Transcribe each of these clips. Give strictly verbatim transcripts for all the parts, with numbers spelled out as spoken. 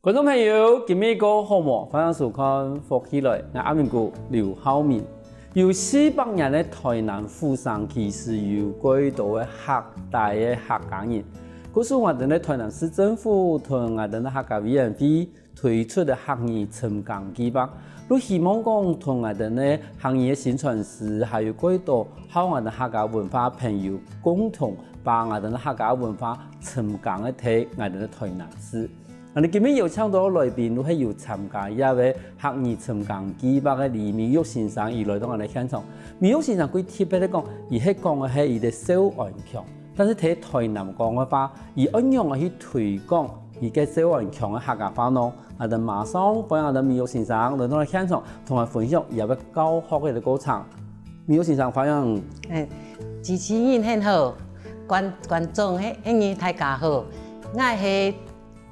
觀眾朋友，今晡日過好無？歡迎收看《福氣來》，𠊎阿明哥劉浩明。有四百年个臺南府城，其實有幾多个客家个客家人。故所𠊎等个臺南市政府同𠊎等个客家委員會推出个客語尋耕計畫，就希望講同𠊎等个客語个宣傳師，還有幾多好𠊎等客家文化朋友，共同把𠊎等个客家文化尋耕个在𠊎等个臺南市。 𠊎等今晡日邀請到个來賓，就係有參加這个客語尋耕計畫个李美玉先生，佢來到𠊎等現場。美玉先生佢特別个講，佢係講个係佢个詔安腔，但是在臺南講个話，佢仰般个去推廣佢个詔安腔个客家話呢？𠊎等馬上歡迎𠊎等美玉先生來到𠊎等現場，同𠊎分享佢个教學个過程。美玉先生，歡迎。欸，主持人恁好，觀觀眾，係係你大家好，𠊎係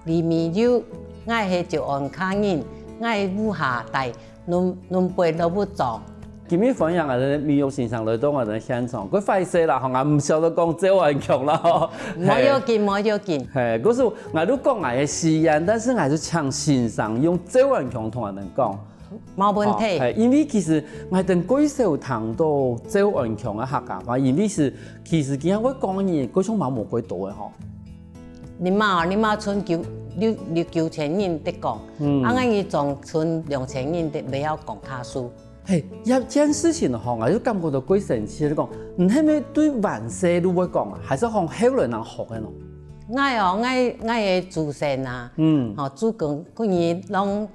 李美玉，𠊎係詔安客人，𠊎屋下在崙崙背老屋庄。今晡日歡迎𠊎等美玉先生來到𠊎等現場，佢壞勢啦，吼，𠊎毋曉得講詔安腔啦，吼。無要緊，無要緊。係，故所𠊎就講𠊎个四縣，但是𠊎就請先生用詔安腔同𠊎等講。 無問題。哦，係，因為其實𠊎等較少聽到詔安腔个客家話，因為係其實今下會講个人，好像嘛無幾多个吼。你嘛你嘛賰九六六九千人在講，嗯，啊𠊎等庄賰兩千人在袂曉講客事。係，這件事情吼，𠊎就感覺到較神奇个講，你係毋係對還細就會講啊，還係講後來人學个呢？𠊎哦，𠊎𠊎个祖先啊，嗯，吼，祖公佢等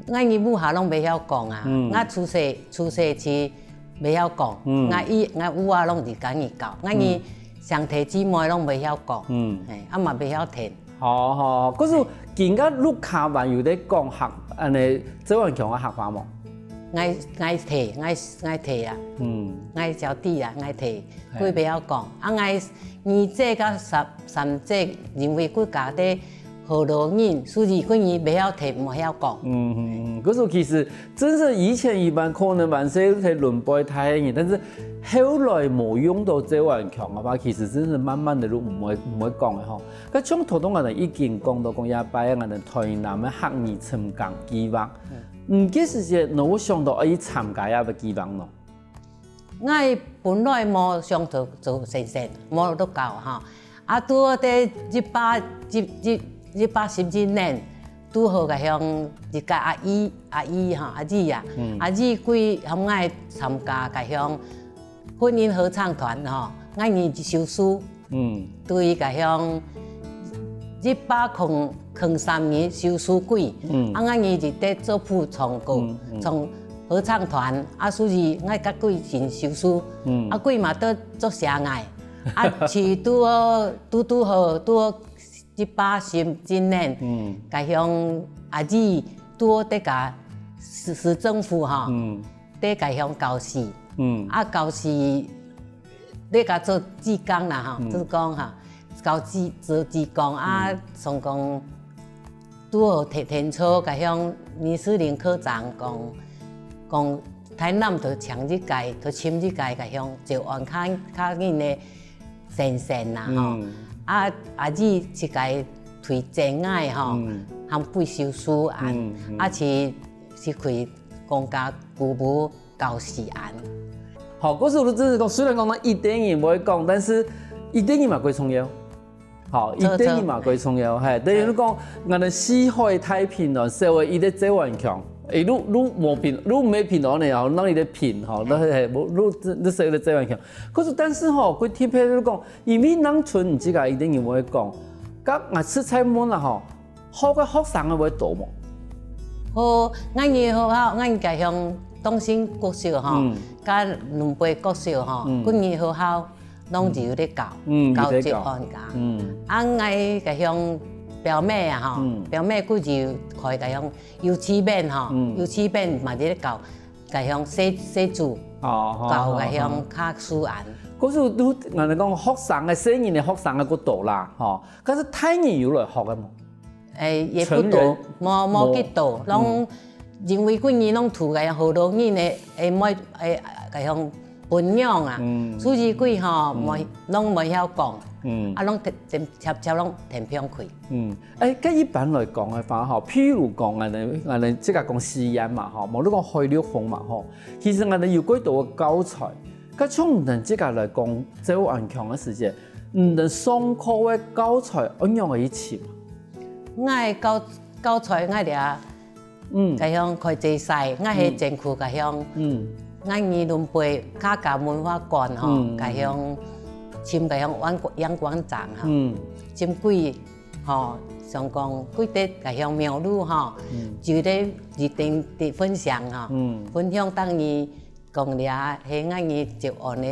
攏 𠊎等屋下攏袂曉講啊，嗯，𠊎出世出世時袂曉講，嗯，𠊎姨𠊎屋下攏自家人教，𠊎等兄弟姊妹攏袂曉講，嗯，係，啊嘛袂曉聽。好好，故所今下屋下還有在講客恁仔詔安腔个客話無？𠊎𠊎弟，𠊎𠊎弟啊，嗯，𠊎小弟啊，𠊎弟，係，佢袂曉講，啊𠊎二姐佮三三姐，因為佢家底 河洛人，所以佢等袂曉聽，毋曉講。嗯嗯嗯，故所其實真係以前一般可能還細在崙背大个人，但是後來無用到詔安腔个話，其實真係慢慢个就毋會毋會講个吼。該像頭先𠊎等已經講到講這擺𠊎等臺南个客語尋耕計畫，嗯，該時節哪會想到愛去參加這个計畫呢？ 𠊎本來無想做做先生，無落教吼。啊拄好在一百一一一百十一年，拄好該向一个阿姨阿姨吼阿姨啊，嗯，阿姨佢喊𠊎參加該向婚姻合唱團吼，𠊎等收書。 嗯，對該向一百空空三年收書季，嗯，啊𠊎等就在做伴唱歌，嗯嗯，唱合唱團，啊所以𠊎佮佢先收書，嗯，啊佢嘛都做聲个，啊就拄好拄拄好拄好一百十一年，嗯，該向阿姨拄好在該市市政府吼，嗯，在該向教示，嗯，啊教示 你佮做志工啦吼，嗯，志工吼，教志做志工啊，嗯，像講拄好天天初，該向李世林科長講，講臺南就請一个，就尋一个該向詔安客客人个先生啦吼，嗯，啊啊姨自家推薦𠊎吼，嗯，喊佢收書啊，嗯嗯，啊去去開公家服務 教示恁。好，故所就真係講，雖然講到一點一滴會講，但是一點一滴嘛較重要。好，一點一滴嘛較重要，係，等於講，𠊎等四海大平安，少个一个詔安腔，欸，你你無平，你毋係平安个吼，哪會一个平吼，那係無，你你少个詔安腔。可是但是吼，佢特別就講，因為人賰你自家一點一滴會講，該𠊎實在問啦吼， 學个學生个會多無？好，𠊎等學校，𠊎等該向東興國小吼，嗯，佮崙背國小吼，嗯，佢等學校攏有咧教，嗯，教詔安腔。嗯，啊𠊎該向表妹啊吼，嗯，表妹佢就開該向幼稚園吼，嗯，幼稚園嘛咧教該向細細子，哦，教該向客事恁。故所你𠊎等講學生个細人个學生个較多啦，吼，但是大人有來學个無？ 欸，也不多，成人無無幾多，攏因為佢等攏讀个河洛人个，欸，妹，欸，該種分養啊，所以佢吼無攏無曉講，嗯。啊，攏添，添，添，添攏添放開。嗯，欸，該一般來講个話吼，譬如講，𠊎等，𠊎等自家講四縣嘛吼，無你講海陸豐嘛吼，其實𠊎等有幾多个教材，該像你等自家來講，詔安腔个時節，你等上課个教材愛仰仔去尋？𠊎个教，教材𠊎這 嗯。該項開濟使，𠊎係嗯。專區該項，嗯。𠊎二崙背客家文化館吼，嗯。該項尋該項陽光，陽光站吼，嗯。尋幾吼，像講幾垤該項廟路吼，嗯。就咧一定得分享吼，嗯。分享等於 講這係𠊎等詔安个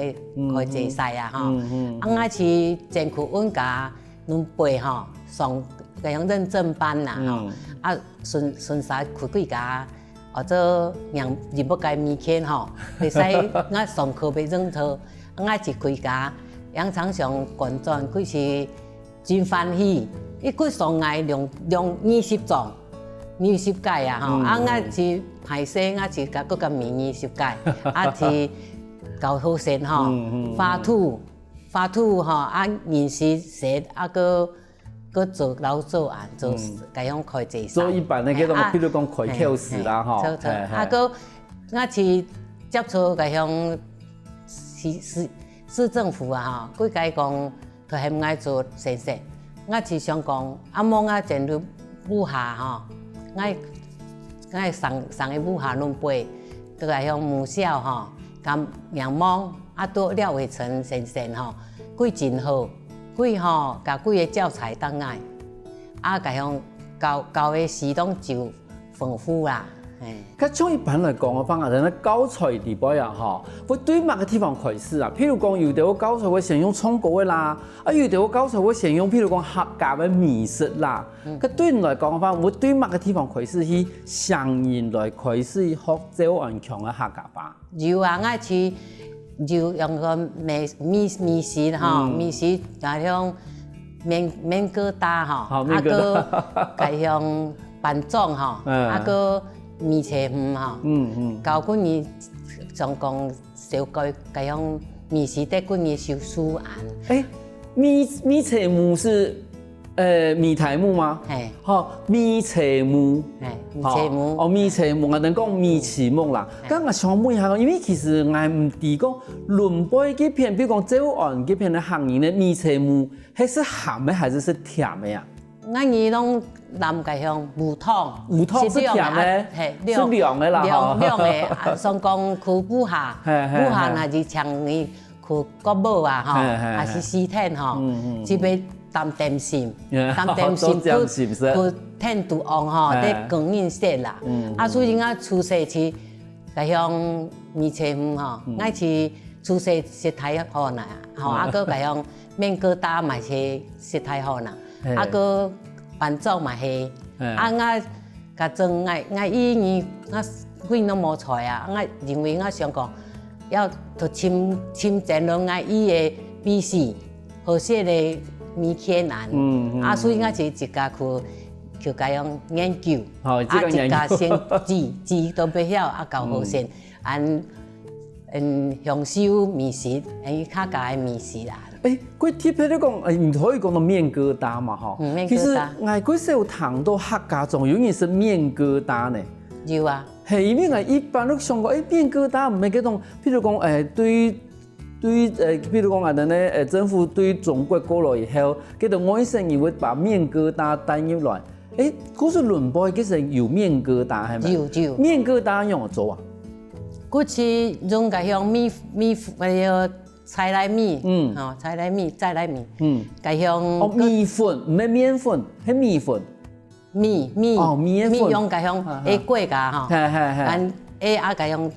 開濟使啊吼。嗯，嗯，啊，𠊎去專區阮家崙背吼，上該項認證班啦吼，嗯。啊，順，順續去幾家，或者讓認識个物件吼，會使𠊎上課會認得，啊，𠊎去幾家，楊昌雄館長，佢是 真歡喜，佢過送𠊎兩，兩，二十張，二十個啊吼，嗯，啊，𠊎去歹勢，𠊎去甲，閣甲買二十個，啊，去教學生吼，嗯，嗯，嗯。畫圖，畫圖吼，啊，認識字，啊，閣，閣做老師啊，做嗯。該樣開濟事。做一般个該種，啊，比如講開口試啦，嘿，吼，嘿，嘿。啊，閣，𠊎去接觸該樣市，市，市政府啊，吼，佢甲講， 佢喊𠊎做先生。𠊎就想講，啊，無𠊎轉去屋下吼，𠊎，𠊎上，上个屋下崙背，就係向母校吼，甲仰望，啊，都廖偉成先生吼，佢真好，佢吼，甲佢个教材當𠊎，啊，甲向教，教个系統就 豐富啦，嘿。該像一般來講个話，啊，在教材裡背啊，吼，會對麼个地方開始啊？譬如講，有兜教材會先用唱歌个啦，啊，有兜教材會先用，譬如講客家个美食啦。嗯。該對你來講个話，會對麼个地方開始去，先人來開始學詔安腔个客家話？ 有啊，𠊎去有用个美，美，美食吼，嗯。美食，啊，像麵，麵疙瘩吼，好，麵疙瘩。啊，个，个像粄粽吼，嗯。啊，个米菜魚吼，嗯，嗯。教佢等像講小个，个樣美食，帶佢等手手按。欸，米，米菜魚係 呃，米苔目嗎？嘿。吼，米菜目。嘿，米菜目。吼，哦，米菜目，𠊎等講米苔目啦。嘿。該𠊎想問一下，因為其實𠊎毋知講，崙背該片，比如講詔安該片个客人呢，米菜目，係食鹹个還係食甜个啊？𠊎等攏濫个像烏糖，烏糖係甜个，係涼个，啊，嘿，係涼个啦，涼，吼。涼个，啊，像講去屋下，嘿，嘿，屋下嘿。若係請你 去國母啊吼，嘿，嘿，抑係西天吼，嗯，嗯，嗯。就愛擔點心，擔點心，做點心食。去，去天都王吼，嘿。咧供應食啦。嗯，嗯。啊，所以𠊎出世時，該樣米菜魚吼，嗯。𠊎係出世食太好啦，吼，嗯。啊，个該樣麵疙瘩嘛係食太好啦，嘿。啊，个粄粽嘛係，嘿。啊，𠊎 該陣𠊎，𠊎姨，𠊎，𠊎都無在啊，𠊎因為𠊎想講，愛去尋，尋轉來𠊎姨个秘辛，好食个物件啊。嗯，嗯，啊，所以𠊎就自家去，去該樣研究，吼，啊，自家研究。自家先煮，煮到會曉，啊，教學生，嗯。恁 嗯，享受美食，欸，客家个美食啊。欸，過特別你講，欸，你頭先講到麵疙瘩嘛，吼。嗯，麵疙瘩。其實𠊎過少聽到客家庄有人食麵疙瘩呢。有啊。嘿，因為𠊎一般都想講，欸，麵疙瘩毋係該種，譬如講，欸，對，對，欸，譬如講，𠊎等呢，欸，政府對中國過來以後，該種外省人會把麵疙瘩帶入來。 欸，故所崙背其實有麵疙瘩，係無？有，有。麵疙瘩仰般做啊？佢係用該樣米，米，該个菜來米，嗯。吼，菜來米，菜來米。嗯。該樣哦，米粉，毋係麵粉，係米粉。米，米，哦，米粉。米用該樣，啊，啊。會過个吼。嘿，嘿，嘿。恁，會啊，該樣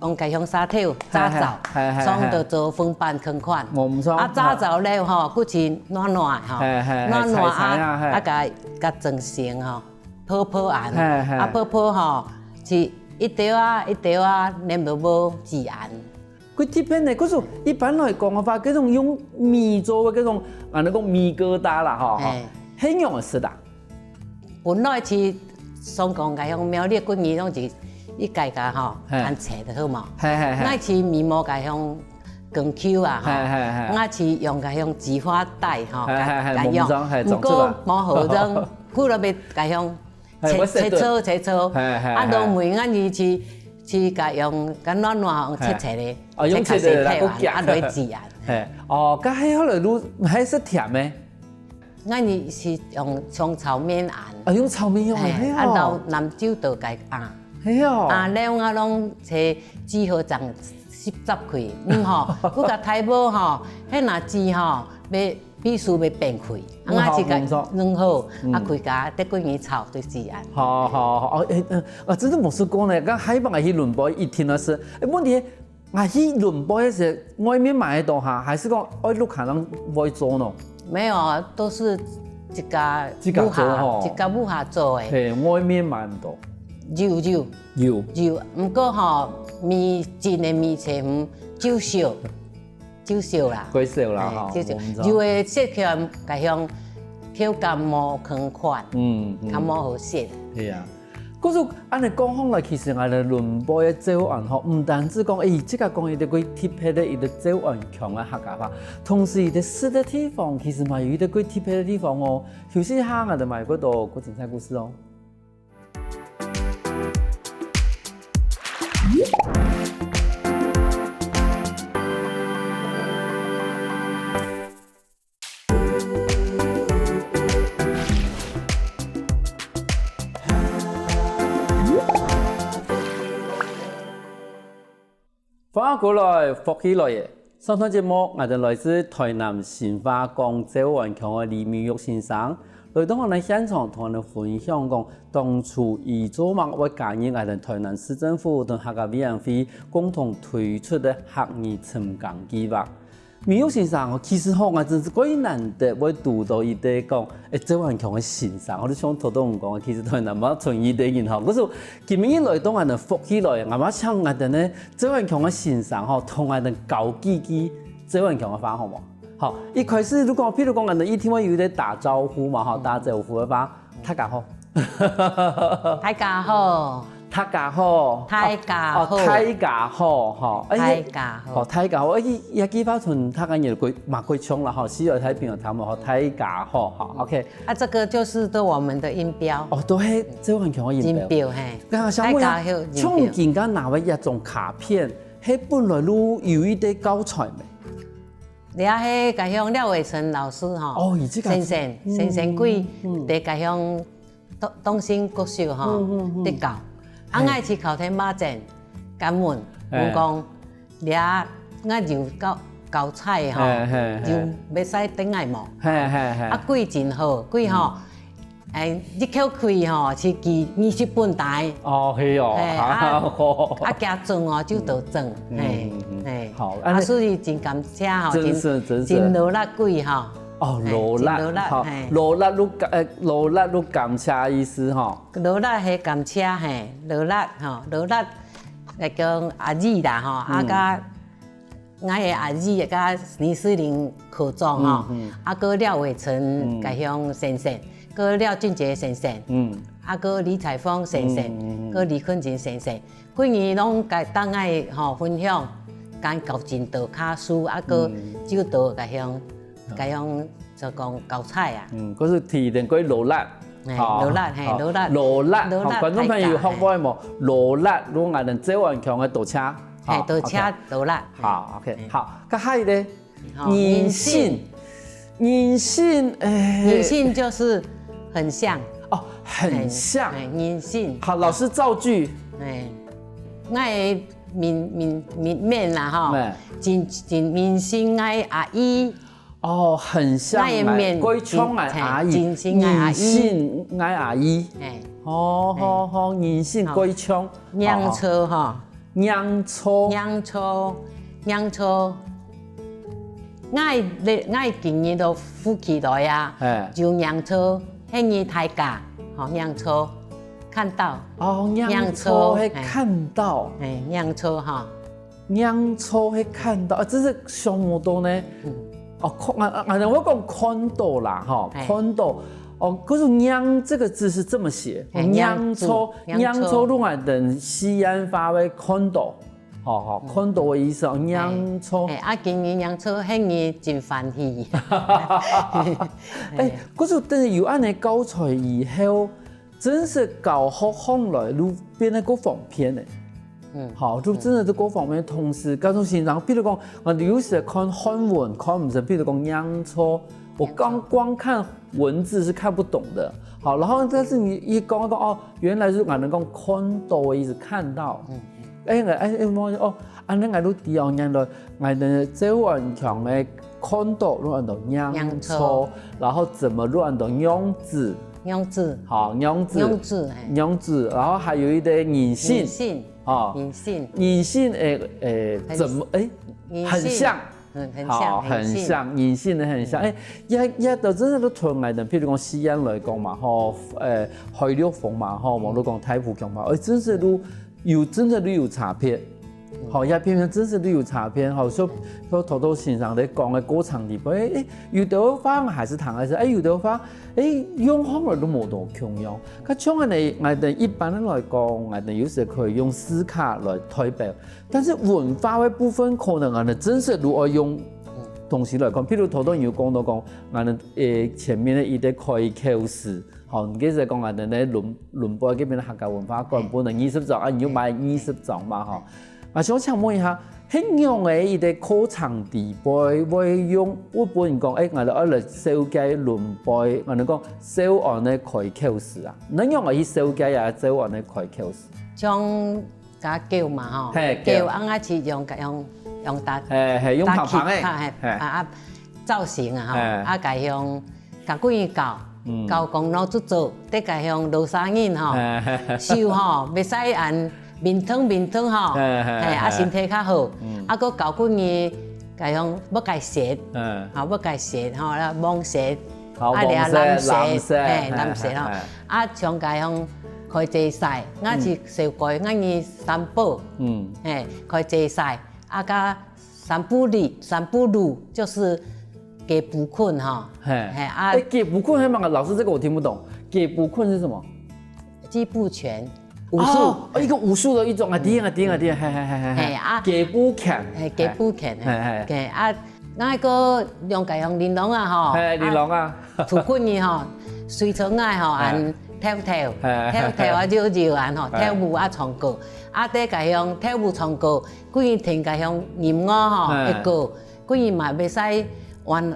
用該香沙豆炸燥，嘿，嘿，嘿，嘿。上到做粉粄同款。哦，毋錯。啊，炸燥了吼，過去軟軟吼，嘿，嘿，嘿，軟軟啊，脆脆啊，嘿。啊，甲，甲整成吼，泡泡恁，嘿，嘿。啊，泡泡吼，是一條啊，一條啊，黏到無止恁。佢這片呢，可是一般來講个話，這種用米做个這種，啊，那個米疙瘩啦，吼，嘿。很容易食的。 本來是想講該樣苗栗个人攏是一改个吼，嘿。很切的好無？嘿，嘿，嘿。那是面貌該樣光球啊，吼，嘿嘿嘿。𠊎係用个用紫花帶吼，嘿嘿嘿，甲用。毋過無好用，久了會甲用切切錯切錯，嘿，嘿，啊，落尾𠊎就去去甲用甲軟軟切切咧，哦，用切切个啦，切較細塊啊，啊，落去煮啊。嘿，哦，甲迄後來愈還係甜个。 𠊎呢是用像炒麵恁，啊，用炒麵用个，嘿，嘿哦。啊，到南州都个啊，嘿哦。啊，了𠊎攏切煮好正十十開，嗯吼，不過大無吼，迄若煮吼，要必須要變開，啊，嗯，𠊎自家好，嗯，弄好，嗯。啊，開甲得幾年炒就煮啊。好好好，哦，哎，嗯，啊，真係無試過呢，剛還放去輪播一聽啊是，哎，問題 啊，去輪播个時，外面買个多哈，還是講愛屋下人會做呢？沒有啊，都是自家自家做吼。自家屋下做个。嘿，外面買毋到。有有有有，毋過吼，米真个米切毋就少，就少啦。過少啦吼，嘿，就少。有个食起來，个香口感無同款，嗯，嗯，較無好食。係啊。 故所恁呢講起來，其實𠊎兜崙背个詔安吼，毋單止講，欸，自家講一個幾特別个一個詔安腔个客家話，同時佢个食个地方，其實嘛有一個幾特別个地方哦。休息一下，𠊎兜嘛有幾多个精彩故事哦。 歡迎過來，福氣來了！上段節目，𠊎兜來自台南新化講詔安腔个李美玉先生，來到𠊎兜現場同𠊎兜分享講，當初佢做麼个會加入𠊎兜台南市政府同客家委員會共同推出个客語深耕計畫。 美玉先生吼，其實吼，𠊎真係幾難得會堵到一個講，欸，詔安腔个先生，𠊎就想頭先講，其實台南嘛，賰一個人吼。可是今日來到𠊎兜福氣來，𠊎嘛請𠊎兜呢，詔安腔个先生吼，同𠊎兜教幾句詔安腔个話，好無？好，一開始如果，譬如講，𠊎兜一定會有一個打招呼嘛，吼，打招呼个話， 大家好。大家好。大家好。大家好。哦，哦，大家好，吼。欸，大家好。哦，大家好。欸，這句話同大家也幾，嘛幾像啦，吼，四川太平洋他們，吼，大家好，吼，OK。啊，這個就是對我們的音標。哦，都係詔安腔个音標。音標，嘿。剛剛想問一下，大家好，音標。像今个拿个一張卡片，係本來就有一個教材無？ 這係該向廖偉成老師吼，哦，佢自家先生，嗯，先生佢，嗯，在該向東，東興國小吼，嗯，嗯，嗯。在教。啊，嘿。𠊎去考天馬展，敢問，嘿。問講，這𠊎有教，教材吼，嘿，嘿，嘿。有會使等𠊎無？嘿，嘿，嘿。啊，佢真好，佢吼，嗯。 欸，一口氣吼，是寄二十本台。哦，係哦，嘿，啊，好。啊，加裝哦，就多裝，嗯，嘿，嗯，嗯，嘿。好，啊，恁呢所以真感謝吼，真是，真是。真勞力佢吼。哦，嘿，勞力，真勞力，吼，嘿。勞力又感，呃，勞力又感謝意思吼。勞力係感謝，嘿，勞力吼，勞力來講阿姨啦吼，啊，嗯。佮 𠊎个阿姨佮李思玲科長吼，嗯，嗯。啊，佮廖偉成，嗯。該向先生，佮廖俊傑先生，嗯。啊，佮李彩鳳先生，嗯，嗯，嗯。佮李坤金先生，幾年攏佮當𠊎吼分享，佮教真多卡書，啊，佮嗯。就多該向，該向就講教材啊。嗯，可是提前過勞力。 嘿，好，勞力，嘿，好，勞力。勞力，勞力好，觀眾朋友，大家，學會無？嘿。勞力，如果𠊎兜詔安腔个多謝。嘿，好，多謝，OK。勞力。好，OK，嘿。好，該下一個，吼，人性，人性。人性，欸。人性就是很像。哦，很像。嘿，嘿，人性。好，老師造句。嘿，𠊎个面，面，面，面啦，吼，嘿。真，真面性，𠊎阿姨 哦，很像𠊎，𠊎个面，過像𠊎阿姨，真，真像𠊎阿姨。人性𠊎阿姨。嘿。好，嘿。好，好，人性過像。好，好。仰錯吼。仰錯。仰錯，仰錯。𠊎咧，𠊎今日到福氣來啊，嘿。就仰錯，係你大家，吼，仰錯，看到。哦，仰錯，仰錯，係看到。嘿。嘿，仰錯吼。 仰錯係看到，啊，這係想無到呢。嗯。哦，看，啊，啊，啊，𠊎講看到啦，吼，嘿。看到。哦，可是仰這個字是這麼寫，嘿，仰，仰錯，仰錯。仰錯，仰錯，用𠊎兜西安話會看到。吼吼，看到个意思哦，䀴著。欸，啊，今日䀴著，係你真歡喜。欸，可是等於有恁樣教材以後，真實教學項來就變得較方便呢。嗯，好，就真的是各方面同時，告訴先生，比如講，啊，有時看漢文看毋識，比如講䀴著，我光光看文字是看不懂的。好，然後但是你一講講哦，原來是俺能講看到的意思，看到。嗯，哎，哎，哎，哦，恁樣俺都知哦，原來俺的這碗強的看到，都按到䀴著，然後怎麼都按到䀴著。䀴著。好，䀴著。䀴著，嘿。䀴著，然後還有一個人性。人性。 哦，人性。人性，誒誒，怎麼誒，很像，嗯，很像，好，很像，人性的很像，誒，也也都真的都同𠊎等，譬如講四縣來講嘛，吼，誒，海陸豐嘛，吼，無論講大埔腔嘛，誒，真實都有真的都有差別。吼，也偏偏真實都有差別，吼，所以所以頭頭先生在講的過程裡背，誒，有的話還是談的是，誒，有的話，誒，用法都無多共樣。 較像恁樣，𠊎等一般來講，𠊎等有時可以用字卡來代表，但是文化的部分可能𠊎等真實就愛用東西來講，譬如頭頭有講到講，𠊎等誒前面的一個開口詞，吼，你其實講𠊎等在崙崙背這邊的客家文化館本來二十張，啊，你就買二十張嘛，吼。啊，想請問一下， 係仰仔一個課程裡背會用，會分人講，誒，𠊎等愛來紹介崙背，𠊎等講紹安个開口詞啊，仰仔去紹介啊紹安个開口詞？像該狗嘛吼，嘿，狗，狗。啊，𠊎係用用用打，嘿嘿，用打棒棒个，氣，嘿，嘿。啊啊，造型啊吼，嘿。啊，該用 甲骨文教，嗯。教講老祖宗，得甲向老啥人吼，嘿嘿嘿。手吼，袂使恁面疼面疼吼，嘿嘿嘿，啊，嘿。身體較好。嗯。啊，閣教骨文，甲向欲甲舌，嗯。吼，欲甲舌吼，啊，摸舌，好，啊，摸舌，摸舌，嘿，嘿，摸舌吼。嘿，嘿。啊，像甲向開濟晒，𠊎是小該，𠊎是三寶，嗯。嘿，開濟晒，啊，甲 三步里，三步路就是雞步睏哈。嘿。嘿，啊。哎，雞步睏係麼个？老師，這個我聽不懂。雞步睏是什麼？雞步拳，武術。哦，哦，一個武術的一種啊，對啊，對啊，對啊，嘿，嘿，嘿，嘿。嘿，啊。雞步拳。嘿，雞步拳，嘿，嘿，嘿。嘿，啊，該個兩個用玲瓏啊，吼。嘿，玲瓏啊。啊，出睏呢，吼，隨從愛，吼，嘿。恁跳跳，嘿。跳跳啊，就就恁，吼，嘿。跳舞啊，唱歌。啊，得該用跳舞唱歌， 歸日天个向音樂吼，嘿。會過，歸日嘛袂使玩，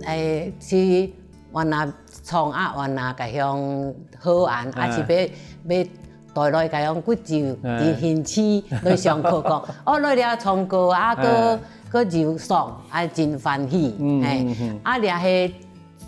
誒，去玩啊床啊，玩啊个向好玩，嘿。啊是欲，欲帶來个向骨頭，嘿。佇興趣來上課講，哦，來了唱歌啊，嘿。閣，閣又爽，啊真歡喜，嗯，嘿。嗯，嗯。啊，這係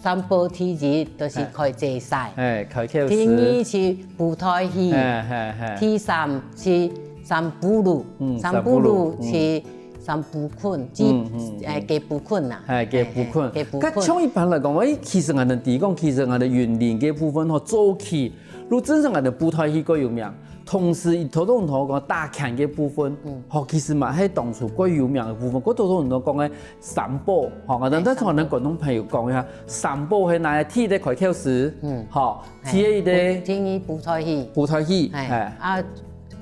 三寶第一，就是開濟晒。哎，開口第二是布袋戲。哎，哎，哎。第三是三步路，嗯，三步路，三步路，嗯。是三步睏，雞，嗯，嗯，嗯。哎，雞步睏啦。哎，雞步睏。哎，雞步睏。該像一般來講，哎，其實𠊎等提供，其實𠊎等雲林个部分吼，早期，如果真正𠊎等布袋戲較有名， 同時，佢頭頭同我講打拳个部分，嗯。吼，其實嘛係當初較有名个部分。佢頭頭同我講个三寶，吼，𠊎等再同𠊎等觀眾朋友講一下，三寶係哪个？第一个開口詞，嗯。吼，嘿，第二个布，第二布袋戲。布袋戲，嘿，嘿。啊，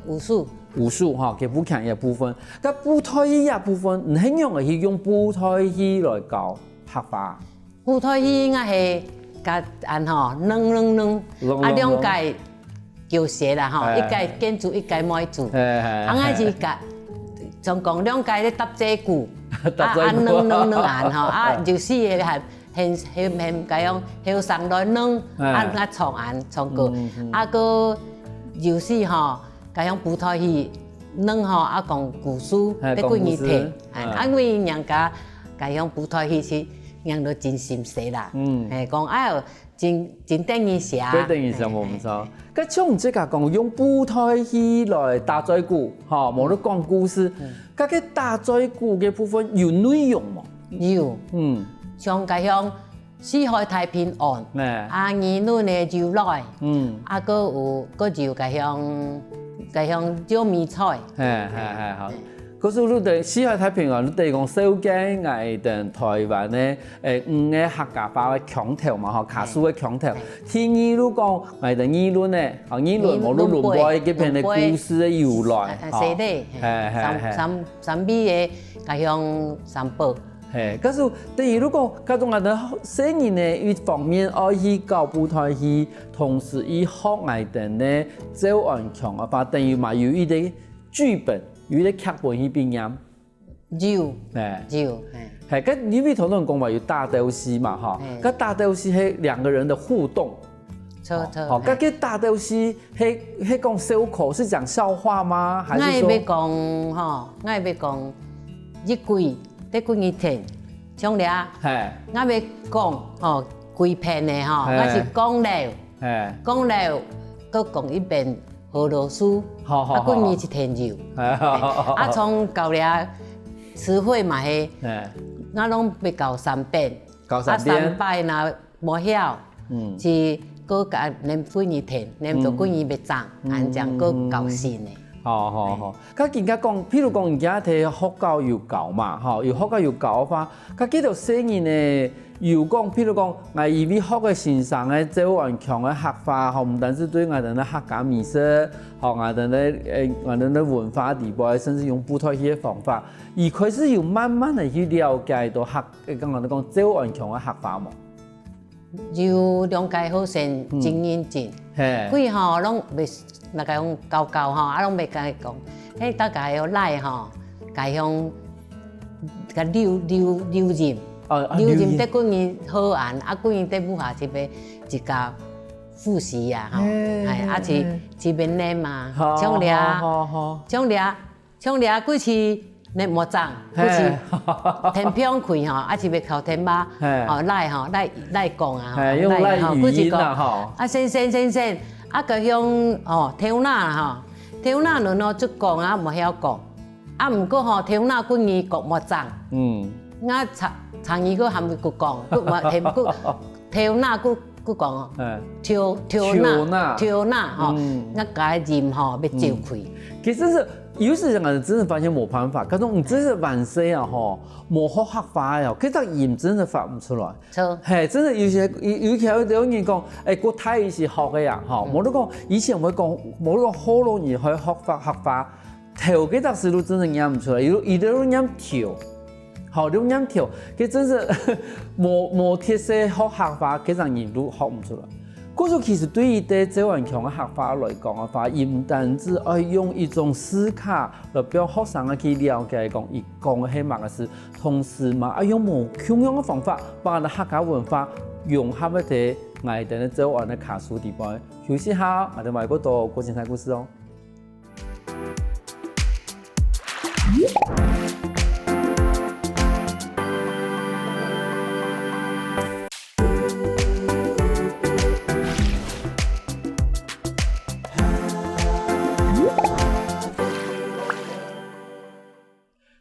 武術。武術，吼，佢布拳个部分。該布袋戲个部分，你係仰仔去用布袋戲來教客話？ 布袋戲應該係甲恁吼，兩兩兩，啊，兩个叫舌啦吼，哎。一个建主，一个妹主。哎，哎，啊，𠊎是甲，總共兩个咧搭嘴鼓，搭嘴鼓。啊，啊，兩兩兩恁吼，啊，哎。有四个還很，很，很，該用後生來兩，哎。啊，𠊎唱恁，唱歌，嗯，嗯。啊，閣有時吼， 該用布袋戲，兩吼，啊，講故事，哎，得過日天，講故事，哎，嗯。啊，因為人家該用布袋戲是人都真心適啦，嗯。哎，講，哎喲，真，真得人惜，真得人惜，哎，無毋著。哎，哎。該像你自家講，用布袋戲來搭嘴鼓，吼，無就講故事，嗯。該个搭嘴鼓个部分有內容無？有，嗯。像該用 四海大平安，哎。啊，兒女呢就來，嗯。啊，閣有，閣有該項，該項炒米菜。嘿，嘿，嘿，好。嘿。可是你等四海太平洋，你等於講紹介𠊎等臺灣个，欸，五個客家話个腔調嘛，吼，客事个腔調。第二，你講𠊎等議論个，吼，議論無你論背該片个故事个由來，吼。係个，係，係，係，係。三三味个家鄉三寶。係，可是等於你講，該種𠊎等細人呢，一方面愛去搞舞台戲，同時愛學𠊎等呢詔安腔个話，等於嘛有一個劇本，有一個劇本去背念。 有，欸。有，係。係，該因為頭先講話有打鬥敘嘛，吼，係。該打鬥敘係兩個人的互動。著，著，吼，係。該个打鬥敘係，係講笑科，是講笑話嗎？還是說？𠊎會講，吼，𠊎會講一句，得分你聽，像這，係。𠊎會講，吼，幾遍个，吼，係。𠊎係講了，係。講了，閣講一遍。 好老師，好，好，啊，好。幾日一天有。啊，像教這詞彙嘛係，欸。𠊎攏會教三遍。教三遍。啊，三擺若無曉，嗯。就閣加唸幾日天，唸到幾日會正，嗯。恁樣閣教新个。好，好，好。該今下講，譬如講，今下在學校有教嘛，吼，有學校有教个話， 該幾多細人呢，有講，譬如講，𠊎因為學个先生个詔安腔个客話，吼，毋單淨對𠊎等个客家美食，吼，𠊎等个，欸，𠊎等个文化底背，甚至用舞台戲个方法，佢開始有慢慢个去了解到客，欸，剛剛你講詔安腔个客話無？有兩個學生真認真，嗯。係。佢吼，攏會 大家用教教吼，啊，攏袂甲伊講，嘿，大家愛來吼，家鄉个留留留任，哦，啊，留任。留任得幾日好安，啊，幾日得舞下一擺自家複習啊，吼，嘿，嘿，啊，是嘿。一邊唸嘛，好，像這，好，好，好。像這，像這幾時 你莫講，嘿。不是天平開吼，啊是欲靠天馬，嘿。吼，來吼，來來講啊，吼，嘿，用來語音啊，來吼，不是講，吼。啊，先生先生，啊，个用吼，頭那吼，頭那喏喏，就講啊，無曉講，啊，毋過吼，頭那幾日講莫講，嗯。啊，差差二個還袂講，佢莫，佢毋過 頭那，佢佢講哦，嗯。頭頭那，頭那。頭那吼，嗯。該个音吼，欲走開。嗯。其實是有時人啊，真的發現無辦法，可是你真是萬歲啊吼，無學客話哦，這个音真的發毋出來。著。嘿，真的有些，尤尤其有有人講，欸，國大一時學个呀，吼，嗯。無你講以前會講，無你講好容易會學法客話， 頭該隻字都真正唸毋出來，有有兜唸頭，吼，有唸頭，該真是無無特色學客話，該隻人都學毋出來。故所其實對於在詔安腔个客話來講个話，佢毋單止愛用一種字卡來幫學生个去了解講佢講个係麼个字，同時嘛愛用無共樣个方法，把𠊎等客家文化融合在𠊎等个詔安个客事底背。休息下，𠊎等還過多過精彩故事哦。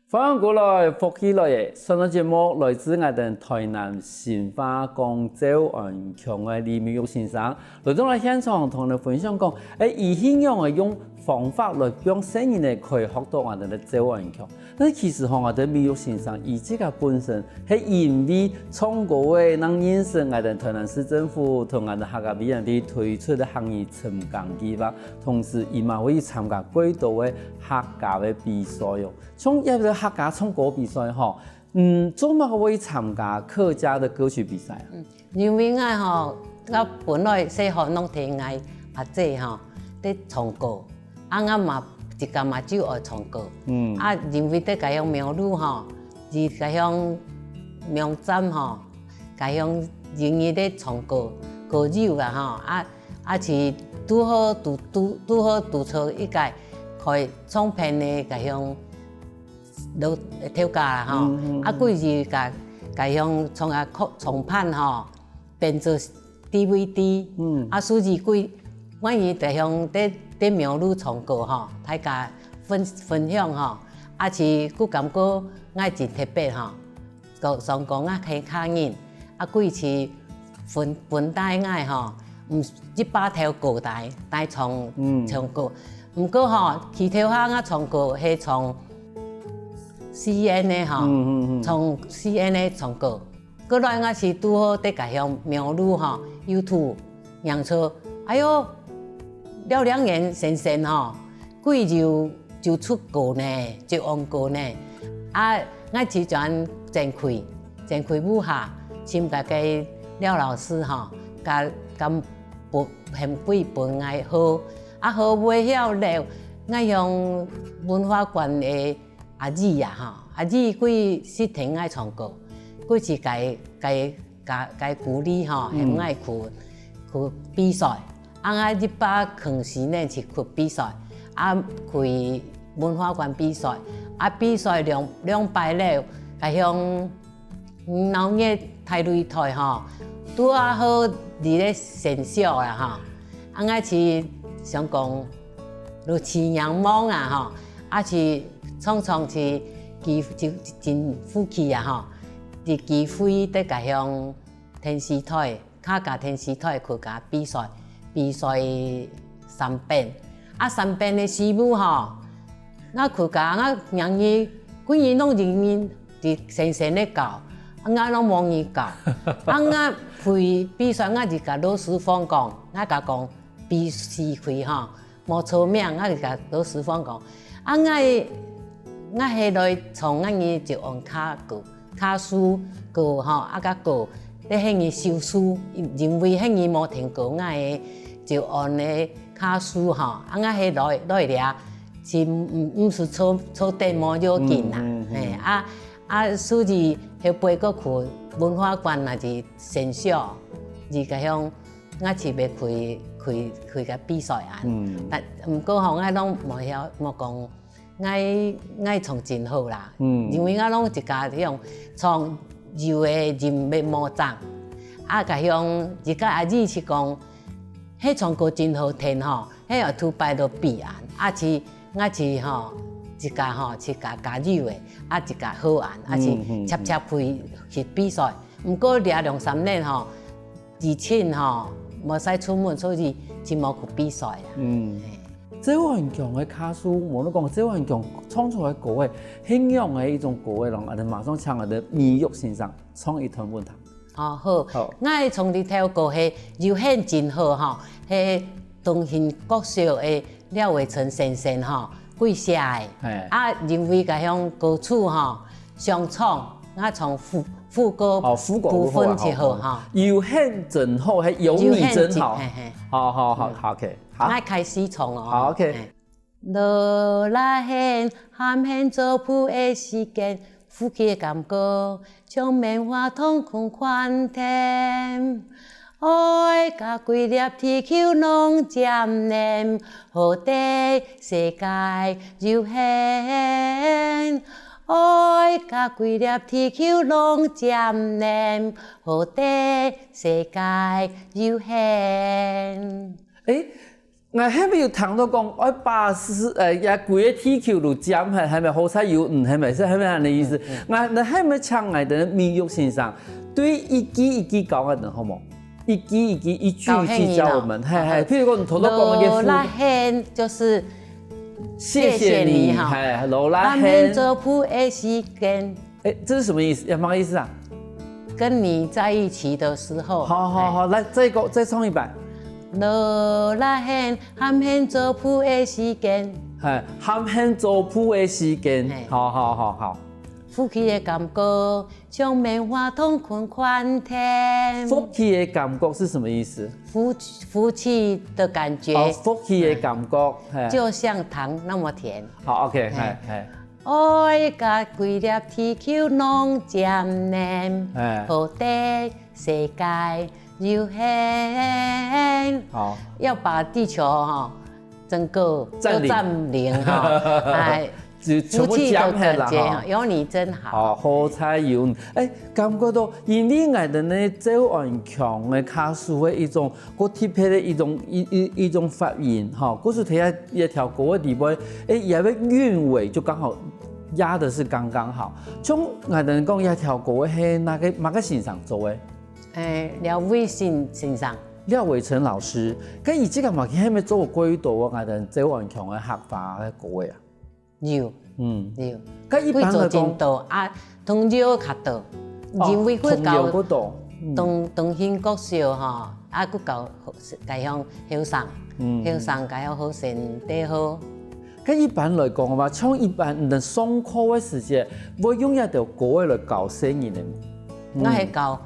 歡迎過來，福氣來了！上个節目來自𠊎等臺南新化講詔安腔个李美玉先生，來到𠊎現場同𠊎等分享講，欸，佢仰仔用方法來幫細人仔開學到𠊎等个詔安腔。但是其實吼，𠊎等美玉先生佢自家本身係因為唱歌仔，正認識𠊎等臺南市政府同𠊎等客家委員會推出个客語尋工計畫，同時佢嘛會去參加幾多个客家个比賽哦。 像這个客家唱歌比賽吼，嗯，做麼个會參加客家的歌曲比賽啊？嗯，因為𠊎吼，𠊎本來細漢攏聽𠊎阿姊吼，在唱歌，啊，𠊎嘛自家嘛就愛唱歌。嗯。啊，因為在該鄉苗栗吼，在該鄉苗栗吼，該鄉人人在唱歌，歌友啊吼，啊，啊是拄好拄拄拄好拄著一個開唱片个該鄉 老頭家啦吼，嗯，嗯，啊，嗯。佢就甲甲用唱啊，唱片吼，變做D V D，嗯。啊，所以佢，阮伊就用佇佇網路唱歌吼，大家分分享吼，啊是佢感覺𠊎真特別吼，講上講啊客家人，啊，佢是分分帶𠊎吼，毋一百條歌帶帶唱，嗯。唱歌，毋過吼，其他下𠊎唱歌係唱 C N的吼，嗯嗯嗯唱C N的唱歌。過來𠊎是拄好在家鄉苗栗吼，YouTube䀴著，哎喲，廖良源先生吼，幾久就出歌呢，就安歌呢。啊，𠊎就轉前去，前去屋下，尋該个廖老師吼，甲甲分獻幾本𠊎學，啊學會曉了，𠊎向文化館的 阿姨啊吼，阿姨佢識聽𠊎唱歌，佢就該該該該鼓勵吼，喊𠊎去去比賽。啊𠊎一百空四年就去比賽，啊去文化館比賽，啊比賽兩兩擺了，該向鬧熱大擂台吼，拄仔好佇咧選秀啦吼，啊𠊎就想講，就試仰望啊吼， 啊是常常是機就真福氣啊吼，佇機會得甲向電視台，客家電視台去甲比賽，比賽三遍。啊三遍的時務吼，𠊎去甲𠊎娘姨，歸日攏一人佇先生咧教，啊𠊎攏無人教。啊𠊎去比賽，𠊎就甲老師傅講，𠊎甲講比試去吼， 無出名，𠊎就甲老師傅講，啊𠊎𠊎係來唱𠊎个詔安客歌，客事歌吼，啊甲歌，咧迄日收書，因為迄日無聽過𠊎个詔安个客事吼，啊𠊎係來來了，是毋毋毋是坐坐等無要緊啦，嗯嗯嗯嘿啊啊所以後背个去文化館若是選秀，就甲向 𠊎就要去去去个比賽啊。嗯但毋過吼，𠊎攏無曉無講，𠊎𠊎唱真好啦，嗯因為𠊎攏自家用唱有个音樂無正，啊甲用自家阿姨是講，迄唱歌真好聽吼，迄後擺都比啊，啊是𠊎是吼自家吼自家加油个，啊自家好啊，啊是嗯嗯接接去去比賽。毋過這兩三年吼， 疫情吼，無使出門，所以就無去比賽啦。嗯，周漢強个客事，無你講周漢強創作个歌个，形容个一種歌个，讓𠊎等馬上請𠊎等米玉先生唱一段分佢。哦，好，好𠊎个創作歌係有限真好吼，係東興國小个廖偉成先生吼，佢寫个。嘿啊，因為該項歌詞吼，上唱，𠊎唱副副歌哦，副歌部分就好吼。有限真好，還有你真好。嘿嘿。好好好好，OK，好。𠊎開始唱哦。好，OK。嘿。落來喊喊做伴个時間，呼吸个感覺，像棉花糖款款甜。愛甲規粒地球攏黏黏，好得世界有限。愛甲規粒地球攏黏黏，好得世界有限。誒，𠊎還沒有聽到講，愛把世呃，也規个地球都占下，還沒好彩有，嗯，還沒是還沒恁个意思。𠊎那還沒請𠊎等米玉先生，對一句一句教𠊎等好無？一句一句，一句一句教我們，嘿嘿。譬如講，你頭頭講那個落來喊就是謝謝你，哈，嘿，落來喊喊。做伴个時間，哎，這是什麼意思？什麼意思啊？跟你在一起的時候。好好好，來，再講，再唱一擺。落來喊喊喊做伴个時間，哎，喊喊做伴个時間，嘿好好好好。呼吸个感覺像棉花糖款款甜。福氣个感覺是什麼意思？福福氣的感覺，哦，福氣个感覺，嘿，就像糖那麼甜。好，OK，嘿嘿。愛甲規粒地球攏占黏，哎好得世界有限。好，要把地球哈，整個占領都占領哈，哎，就全部占下啦福氣的感覺哈。有你真好。哦，好彩有，哎，感覺到，因為𠊎等呢，周安強个客事个一種，過特別个一種一一一種發音哈，過是聽一條歌个底背，哎，也个韻尾就剛好壓的是剛剛好。像𠊎等講一條歌个係哪個哪個先生做个？哎，廖偉成先生，廖偉成老師，跟以前嘛，佢還沒做過幾多个𠊎等周安強个客話个歌个啊。有，嗯，有。該一般來講，貴州真多啊，通州較多，哦，因為佢教通州較多，嗯。同，同興國小吼，啊，佢教該項後生，嗯。後生該項學生最好。該一般來講嘛，像一般人上課个時節，會用一條歌仔來教細人个無？ 𠊎係教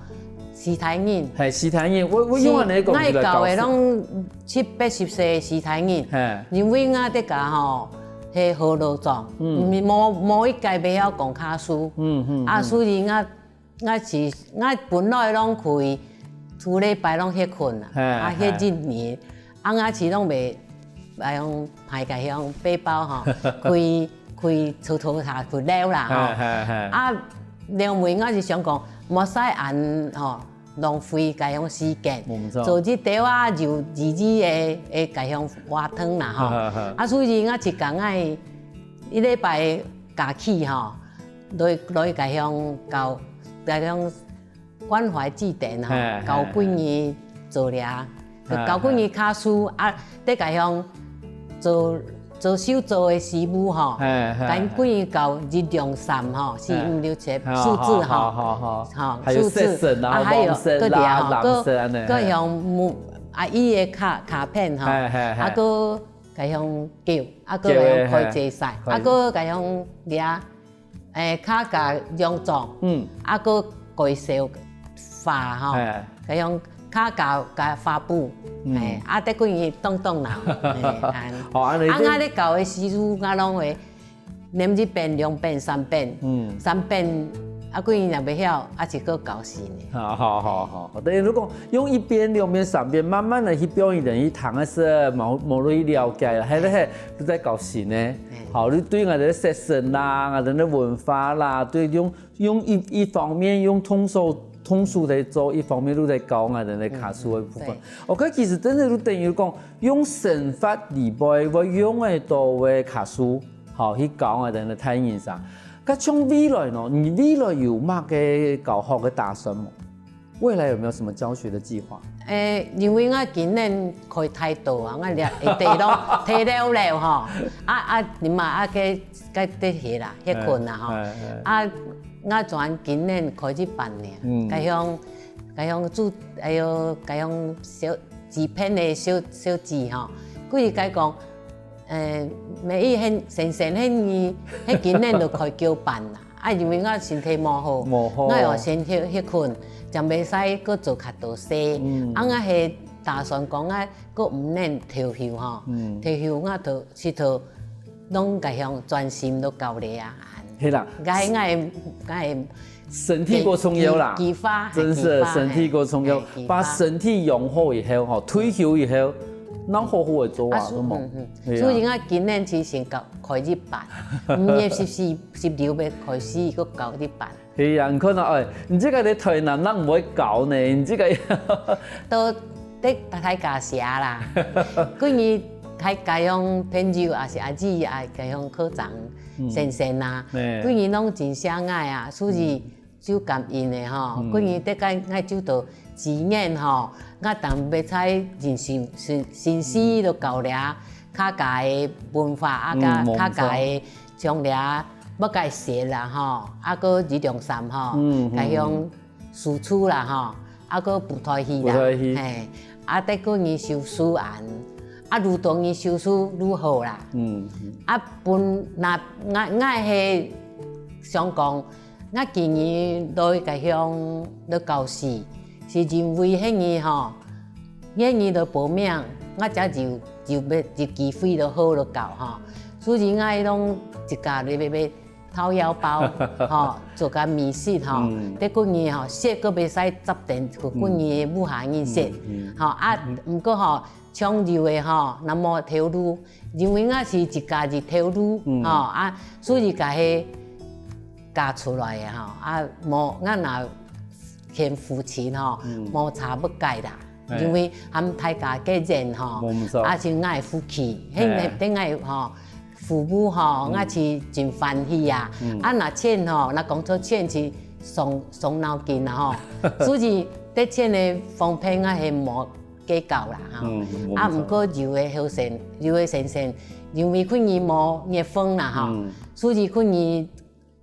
序大人。係，序大人，𠊎，𠊎用恁樣个講，𠊎係教个攏七八十歲个序大人，係。因為𠊎在家吼，係河洛莊，嗯。無，無一個會曉講客事。嗯，嗯，啊，嗯。所以𠊎，𠊎是，𠊎本來攏開，逐禮拜攏歇睏啊，係，啊，歇一年。 啊，𠊎是攏袂，啊，用歹个用背包吼，開，開出租車去尞啦吼。係，係，係。啊，另外𠊎是想講，莫使恁吼，浪費該種時間。無錯。做一兜啊，就自己个，个該種活動啦吼。係，係，係。啊，所以𠊎自家个一禮拜假期吼，來，來該種教，該種 關懷據點吼，係，教幾日做這，係，教幾日客事啊，在該項做，做手做个事務吼，係，係，恁幾日教一兩三吼，四五六七，係，數字吼，好，好，好，好。吼，還有色神啊，數字，啊，還有，黃色啦，對啊，吼，藍色恁樣，各，各項目，啊，伊个卡，卡片吼，係，係，係。啊，各該項叫，啊，各該項開濟晒，開，啊，各該項這 誒，客家洋裝，嗯。啊，閣介紹花吼，嘿。該種客家个花布，嗯。嘿，啊，得幾日動動腦，嘿，恁。哦，恁樣啊，就𠊎咧教个時陣，𠊎攏會念一遍、兩遍、三遍，嗯。三遍，啊，幾日若袂曉，啊，就閣教新的。好，好，好，好。等於如果用一遍、兩遍、三遍，慢慢的去表演，等於聽个時候，無，無容易了解了，嘿，嘿，嘿，就在教新的。嘿。好，你對𠊎兜个色神啦，𠊎兜个文化啦，對，用 用一，一方面用動手，動手來做，一方面又在教𠊎兜个客事个部分。嗯，嗯，對。OK，其實真的就等於講，用生活裡背會用得到个客事，好，去教𠊎兜个大人啥。該像未來呢？你未來有麼个教學个打算無？未來有沒有什麼教學的計劃？誒，因為𠊎今年開忒多啊，𠊎了，地攏，地了了吼。啊，啊，你嘛，啊，該，該得歇啦，歇睏啦吼。哎，哎，哎。啊， 𠊎轉今年開一班呢，嗯。該項，該項主，哎喲，該項小，紙片个小，小紙吼，故意該講，呃，每一很，先生很，你，很今年就開九班啦。啊，因為𠊎身體無好，無好。𠊎有先歇，歇睏，正袂使閣做較多事。嗯。啊，𠊎係打算講，𠊎閣五年退休吼，嗯。退休𠊎就，去做 攏該項專心都教了啊。係啦。該，該，該身體過重要啦。計，計劃，真是身體過重要，嘿，計劃。把身體養好以後吼，退休以後，能好好个做啊，啊，是，對無？嗯，嗯。係啊。所以𠊎今年就先教，開一班，五月十四、十六欲開始，又教一班。 係啊，你看啊，哎，你這個在台南，哪毋會教呢？你這個都在大家寫啦。關於大家用朋友，還是阿姊啊，該用科長先生啊，嗯。嘿。關於攏真相愛啊，所以就感恩的吼。嗯。關於這個愛就到今年吼，𠊎當欲在人生，生，生死都教了客家的文化啊，嗯，佮客家的 像這北改寫啦吼，啊，閣二龍山吼，嗯，嗯，該用輸出啦吼，啊，閣布袋戲啦，布袋戲。嘿，啊，得過你收書案，啊，愈多你收書愈好啦。嗯，嗯。啊，本，若，𠊎，𠊎係想講，𠊎今日來該向來教書，是因為迄日吼， 願意來報名，𠊎才有，有，有機會來好來教吼。所以𠊎攏一家咧，咧，咧，咧，掏腰包吼，做个美食吼，嗯。得過年吼，食个袂使十點，過年个無下人食。嗯，嗯。吼，啊，毋過吼，像有个吼，若無頭路，因為𠊎是一家一頭路，嗯。吼，啊，所以家己嫁出來个吼，啊，無，𠊎若 牽夫妻吼，嗯。無差不該啦，嘿。因為含大家个人吼，無毋著。啊，是𠊎个福氣，嘿。等𠊎吼，父母吼，嗯。𠊎是真歡喜啊。嗯。啊，若錢吼，若講著錢是傷，傷腦筋啊吼。所以，在錢个方面，𠊎係無个教啦吼。嗯，啊，毋過有个後生，有个先生，因為佢人無熱衷啦吼，嗯。所以佢人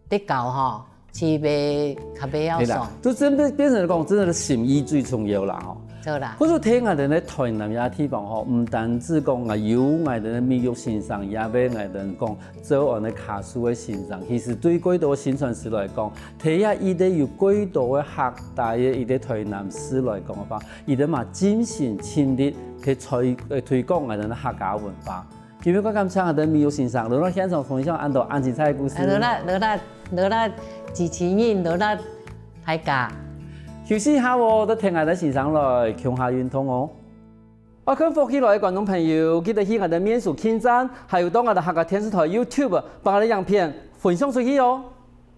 咧教吼，就會較袂曉爽。對啦，就真變，變成講，真的是心意最重要啦吼。對啦。或者聽𠊎兜个台南這地方吼，毋單止講啊，有𠊎兜个美育先生，也有𠊎兜講做安个卡數个先生。其實對蓋多个宣傳師來講，第一，佢兜有蓋多个客家个一個台南市來講个話，佢兜嘛盡心盡力去推，呃，推廣𠊎兜个客家文化。今日个感謝𠊎兜美育先生，來到現場分享恁多恁精彩个故事。來啦，來啦，來啦，主持人，來啦，大家。休息一下哦，就聽𠊎兜先生來共下運動哦。愛看福氣來个觀眾朋友，記得去𠊎兜面書網站，還有到𠊎兜客家電視台YouTube，幫𠊎兜影片分享出去哦。